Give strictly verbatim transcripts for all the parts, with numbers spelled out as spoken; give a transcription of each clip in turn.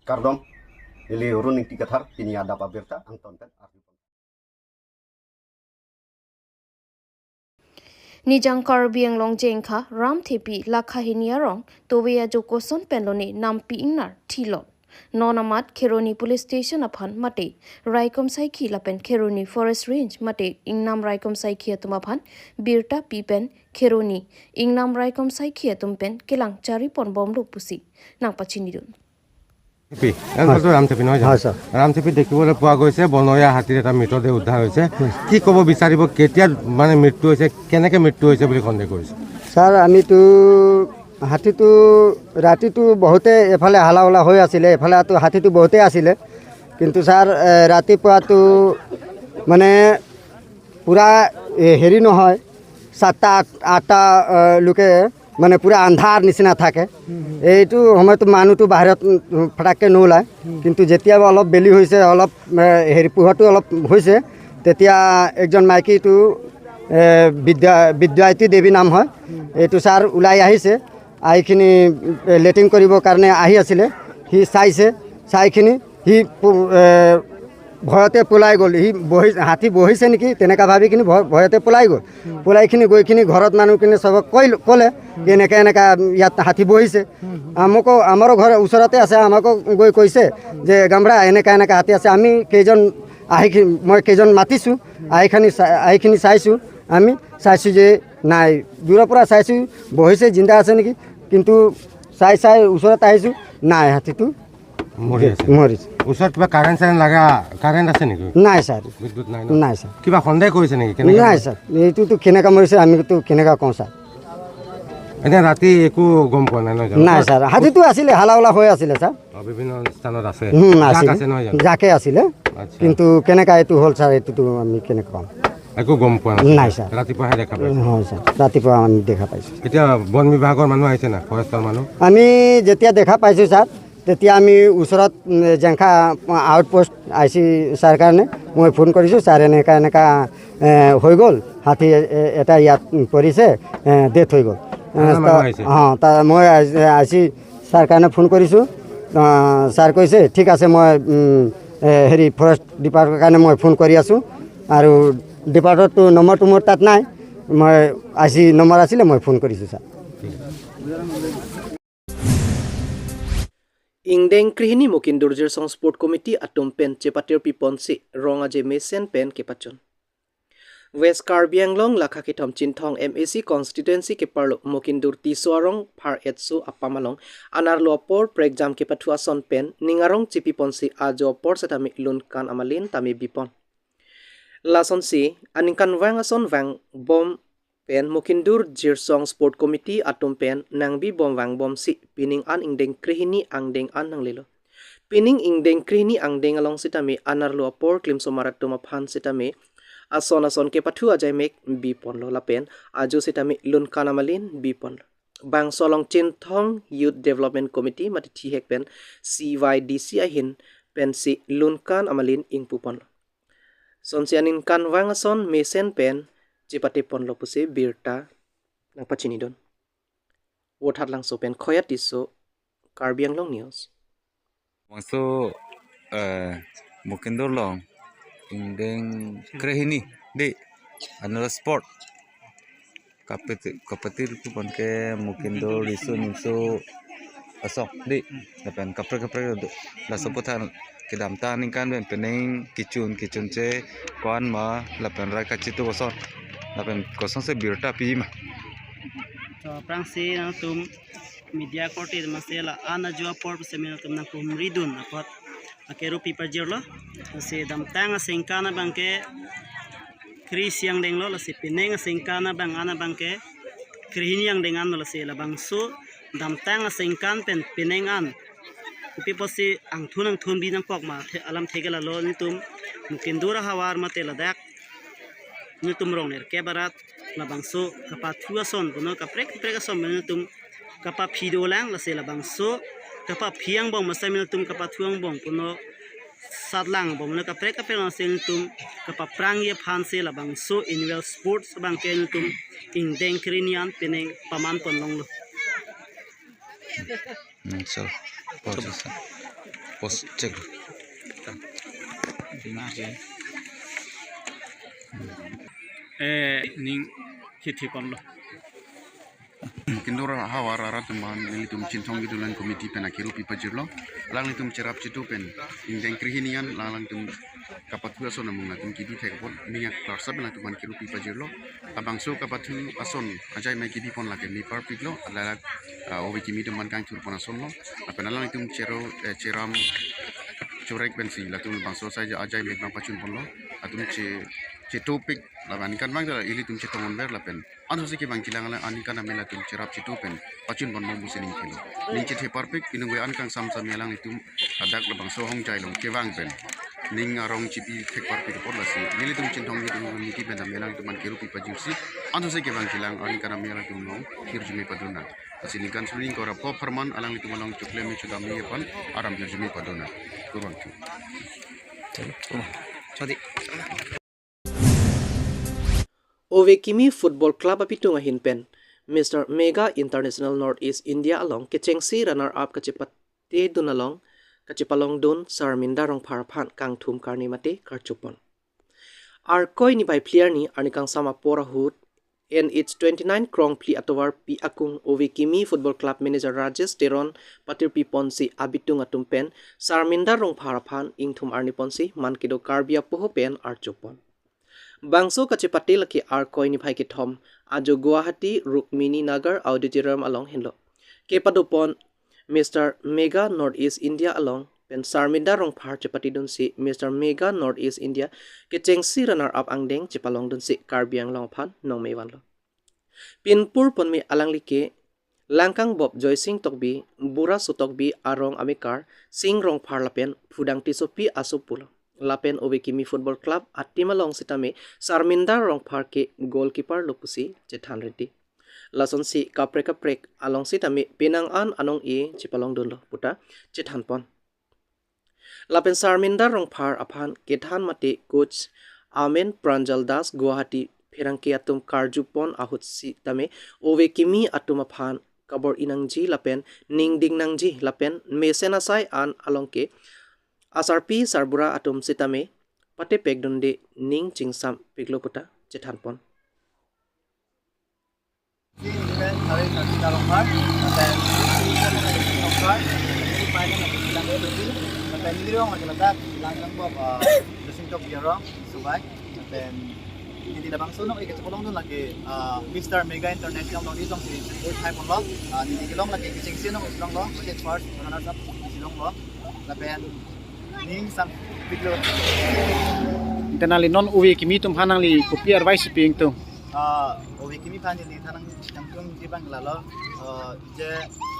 Kardom, neli Run Ingti Kathar, pini adap abirta angton pen arju. Nijang Karbi Anglong Jengkha Ramthepi lakha hini arong towe ajo koson pen lone nampi ingnar thilot. Non amat Kheroni Police Station aphan mate Raikom Saikhi lapen Kheroni Forest Range mate Ingnam Raikom Saikhi atum aphan birta pi pen Kheroni Ingnam Raikom Saikhi atum pen kelang chari pon bomlo pusi nangpachinidun. P, A, হয়। হয়তো ৰামচেপি নহয় জানো? হয়, ছাৰ। ৰামচেপিত দেখিবলৈ পোৱা গৈছে বনৰীয়া হাতীৰ এটা মৃতদেহ উদ্ধাৰ হৈছে। হয়। কি ক'ব বিচাৰিব, কেতিয়া মানে মৃত্যু হৈছে, কেনেকে মৃত্যু হৈছে বুলি সন্দেহ কৰিছে? ছাৰ, আমিতো হাতীটো ৰাতিটো বহুতে এফালে হালা হুলা হৈ আছিলে, এফালে তো হাতীটো বহুতেই আছিলে, কিন্তু ছাৰ, এ, ৰাতিপুৱাতো মানে পুৰা, এ, হেৰি নহয়, সাতটা আঠ- আঠটা, এ, লোকে মানে পুৰা আন্ধাৰ নিচিনা থাকে। এইটো সময়তো মানুহটো বাহিৰত, উম, ফটাককে নোলায়। কিন্তু যেতিয়া অলপ বেলি হৈছে, অলপ, এ, হেৰি পোহৰটো অলপ হৈছে, তেতিয়া একজন মাইকীটো, এ, বিদ্যা বিদ্যায়তী দেৱী নাম হয়, এইটো ছাৰ ওলাই আহিছে। আহিখিনি, এ, লেট্ৰিন কৰিবৰ কাৰণে আহি আছিলে। সি চাইছে, চাইখিনি সি পু- এ, ভয়তে পলাই গ'ল। সি বহি হাতী বহিছে নেকি তেনেকা ভাবিখিনি ভয়- ভয়তে পলাই গ'ল। পলাইখিনি গৈখিনি ঘৰত মানুহখিনি চবক কৈ ক'লে যে এনেকা এনেকা ইয়াত হাতী বহিছে। আমকো আমাৰো ঘৰ ওচৰতে আছে, আমাকো গৈ কৈছে যে গামৰা এনেকা এনেকা হাতী আছে। আমি কেইজন আহি মই কেইজন মাতিছোঁ, আহিখিনি চা- আহিখিনি চাইছোঁ, আমি চাইছোঁ যে নাই, দূৰৰ পৰা চাইছোঁ বহিছে, জিন্দা আছে নেকি, কিন্তু চাই চাই ওচৰত আহিছোঁ, নাই, হাতীটো মৰি আছে। মৰিছে। ওচৰত কিবা কাৰেণ্ট চাৰেণ্ট লাগা, কাৰেণ্ট আছে নেকি? নাই ছাৰ। বিদ্যুৎ নাই ন? নাই ছাৰ। কিবা সন্দেহ কৰিছে নেকি? কেনেকে নাই মৰিছে? ছাৰ, এইটোতো কেনেকা মৰিছে আমিতো কেনেকা কওঁ ছাৰ? এনে ৰাতি একো গম পোৱা নাই ন? নাই ছাৰ, হাতীটো আছিলে, হালা হুলা হৈ আছিলে ছাৰ। অ, বিভিন্ন স্থানত আছে। হুম, জাক আছিলে। আছে নহয় জানো? জাকে আছিলে। আচ্ছা। কিন্তু কেনেকা এইটো হ'ল ছাৰ, এইটোতো আমি কেনেকে কম? একো গম পোৱা নাই? নাই ছাৰ। ৰাতিপুৱাহে দেখা পাইছে? হয় ছাৰ, ৰাতিপুৱা আমি দেখা পাইছোঁ। এতিয়া বন বিভাগৰ মানুহ আহিছে না, ফৰেষ্টৰ মানুহ? আমি যেতিয়া দেখা পাইছোঁ ছাৰ, তেতিয়া আমি ওচৰত, উম, Jengkha outpost I C sir কাৰণে মই ফোন কৰিছোঁ, ছাৰ এনেকা এনেকা, এ, হৈ গ'ল, হাতী এ- এ- এটা ইয়াত পৰিছে, এ, ডেথ হৈ গ'ল। এ, থানা মানুহ তা- আহিছে? অ, তা মই আই- আই চি ছাৰ কাৰণে ফোন কৰিছোঁ। আহ, ছাৰ কৈছে, "ঠিক আছে, মই, উম, এ, হেৰি, ফৰেষ্ট ডিপাৰ্টমেণ্টৰ কাৰণে মই ফোন কৰি আছোঁ আৰু ডিপাৰ্টমেণ্টটো নম্বৰটো মোৰ তাত নাই, মই আই চি নম্বৰ আছিলে, মই ফোন কৰিছোঁ sir." Ingdeng krehini Mokindur Jirsong Sport Committee atum pen chepatir piponsi rong aje mesen pen kepachun. West Karbi Anglong lakha kethom Chinthong M A C constituency keparlo Mokindur Tisso arong phar etso apam along anerlo apor prekjam kepathu ason pen ning arong chepiponsi ajo apor setame lunkan amalin tame bipon. Lasonsi aningkanvang ason vangbom pen Mokindur Jirsong Sport Committee atum pen nangbibom vangbomsi pining an ingdeng krehini angdeng an nanglelo. Pining ingdeng krehini angdeng along setame anerlo apor klimsomar atum aphan setame ason ason kepathu ajaimek biponlo lapen ajo setame lunkan amalin biponlo. Bangso along Chinthong Youth Development Committee mate thihek pen C Y D C ahin pensi lunkan amalin ingpuponlo. Sonsi aningkanvang ason mesen pen chepate ponlo pusi birta nangpachinidun. Vothatlangso pen Khoyat Tisso, Karbi Anglong News. Bangso, eh, Mokindur along ingdeng krehini dei annual sport kapati- kapatir pu ponke Mokindur riso nimso asong dei, lapen kaprek kaprek do. Laso aphuthak kedamtang aningkan pen penang kechun kechun che ko-an ma lapen rai kachitu ason lapen kosonsi birta piji ma? To aphrangsi nangtum media korte masi la-an ajo apor pusi nangtum nangkehumridun apot akero pipajirlo. Lasi damtang aningkan abangke kre-isi angdenglo, lasi penang aningkan abang an abangke krehini angdeng anlo. Lasi labangso damtang aningkan pen penang an kopi pusi angthun angthun bi nangkok ma the- alam theke lalo nelitum Mokindur ahavar mate ladak nelitum rong nerkep arat labangso kapathu ason puno kaprek kaprek ason nelitum kapaphi dolang. Lasi labangso kapaphi angbong masi nelitum kapathu angbong puno satlang angbong puno kaprek kaprek ason nelitum kapaprangji aphansi labangso annual sports abangke nelitum ingdeng krehini an penang paman ponlonglo. Hmm, so, process. Post check. Eh, ning khithi konlo. Kindur havar arat atum aphan nelitum Chinthong Youth Development Committee pen akiru pipajirlo. Alanglitum cherap chitu pen ingdeng krehini an alangtum kapathu ason amung latum kibi thek apot minyak klarsa pen latum aphan kiru pipajirlo. Labangso kapathu ason ajai mai kibi pon lake me parpiklo, alak, ah, ove kimi atum aphan kangthur pon asonlo. Lapen alangtum chero, eh, cheram chorek pensi latum labangso sai ajai mai pachun ponlo. Latum che, chetopik laban aningkan abang ilitum chetong onver lapen ansi kevang kelang alang aningkan amel latum cherap chitu pen pachun ponbom pusi ning thelo. Ning chethe parpik inut ave an kangsam sami alanglitum ladak labangso ahongjai along kevang pen ning arong chipi thek parpik apot lasi nelitum Chinthong Youth Development Committee pen amel alangtum aphan kiru pipajirsi ansi kevang kelang aningkan amel alangtum along hirjume padonang. Lasi ningkan suning korap ko pharman alanglitum along chokle me chudam ni aphan aram hirjume padonang. Kurvangthu. Ove Kimi Football Club abitung ahin pen Mister Mega International North East India along kechengsi runner up kachepatedun along kachepalongdun Sarminda Rongphar aphan kangthum karni mate karchupon. Arkoi niphai phli arni arni kangsam apor ahut N H twenty-nine Krongphli atovar pi akung Ove Kimi Football Club manager Rajesh Teron patirpi ponsi abitung atum pen Sarminda Rongphar aphan ingthum arni ponsi man kedo Karbi apoho pen archupon. Bangso kachepate lake Arkoi niphai kethom ajo Guwahati Rukmini Nagar Auditorium along henlo. Kepadopon Mister Mega North East India along pen Sarminda Rongphar chepatedunsi Mister Mega North East India kechengsi runner up angdeng chepalongdunsi Karbi Anglong aphan nongme vanlo. Pinpur ponme alangli ke Langkangbop Joysing Tokbi, Bura Sotokbi arong amekar Sing Rongphar lapen Phudang Tissopi asopo lo. Lapen Ove Kimi Football Club a-team along sitame Sarminda Rongphar ke goalkeeper lo pusi chethan redi. Lasonsi kaprek kaprek along sitame penang an anong-e chepalongdunlo puta chethanpon. Lapen Sarminda Rongphar aphan kethan mate coach amen Pranjal Das Guwahati pherangke atum karjupon ahut sitame Ove Kimi atum aphan kabor-i nangji lapen ning ding nangji lapen mesen asai an along ke asarpi sarbura atum sitame patepekdunde ning chingsampiklo puta chethanpon. Ini kan hari Sarminda Rongphar, lapen Rongphar, ini paling yang bilang itu sih, lapen ini orang lagi letak langkang buat Joysing Tokbi arong, Subai, lapen ini labangso anong-e kachepalongdun lake, ah, Mister Mega International along, ini alongsi goal thai ponlo, ah, ini along lake kechengsi anong-e longlo, mate first runner up si longlo, lapen ning sampiklo. Ante nangli non Ove Kimi atum aphan nangli kopi advice pi ingtung? Ah, Ove Kimi aphan neli thanang nangtum abang lalo. Ah, je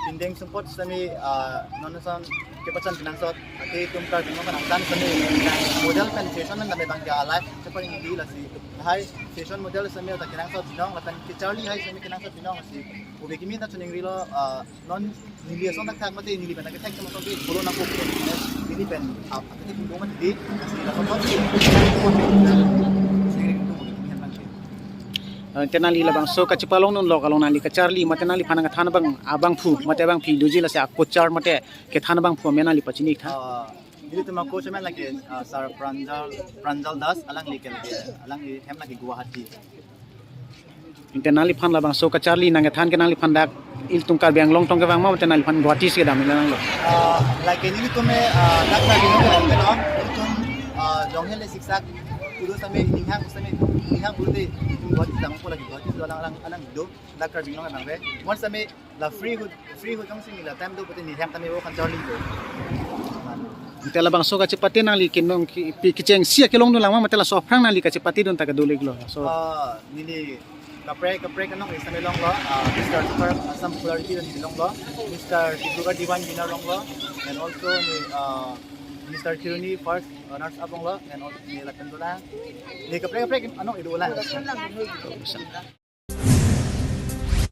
pindeng sumpot sitame, ah, non ason kepachan kenangsot, ati atum Karbi Anglong aphan nangtan sitame model pen fashion pen tame abang ke alai sepaling di lasi. Lahai fashion model sitame ta kenangsot binong lapen kacharli hai sitame kenangsot binong lasi. Ove Kimi ta chuning rilo, ah, non neli ason thakthak mate neli pen kethek sama sampai bolo nangkok. Neli pen ap ap itu dong mate di nasi la sampai. Ante nangli labangso kachepalongdunlok along nangli kacharli mate nangliphan kethan abang abangphu mate abangpi doji lasi a-coach mate kethan abangphu amen nangli pachini tha. Ah, nelitum a-coach amen lake, ah, Sir Pranjal, Pranjal Das, alangli ke lake, alangli hem lake Guwahati. Ante nangliphan labangso kacharli nangkethan ke nangliphan dak ilitum Karbi Anglong tong kevang ma, ante nangliphan Guwahati si kedam nanglo? Ah, lake nelitum me, ah, dak Karbi Anglong kevang ke no, ilitum, ah, jong hele siksak, kudu sitame ninghang sitame ninghang kudu te ilitum Guwahati dampo lake Guwahati alang alang alang do, dak Karbi Anglong kevang ke. Mon sitame la free ahut, free ahut jongsi neli la time do pute neli hem tame vo kacharli do. Ante labangso kachepate nangli kinong ki, pi kechengsi kelongdun lang ma, ante laso aphrang nangli kachepatedun ta kedo-iklo. So, ah, neli kaprek kaprek anong-e sitame longlo, ah, Mister Super Assam Popularity neli longlo, Mister Dibrugarh Divine Winner longlo, and also neli, ah, Mister Kheroni first runners up longlo, and also neli lapen dolang. Neli kaprek kaprek anong-e dolang.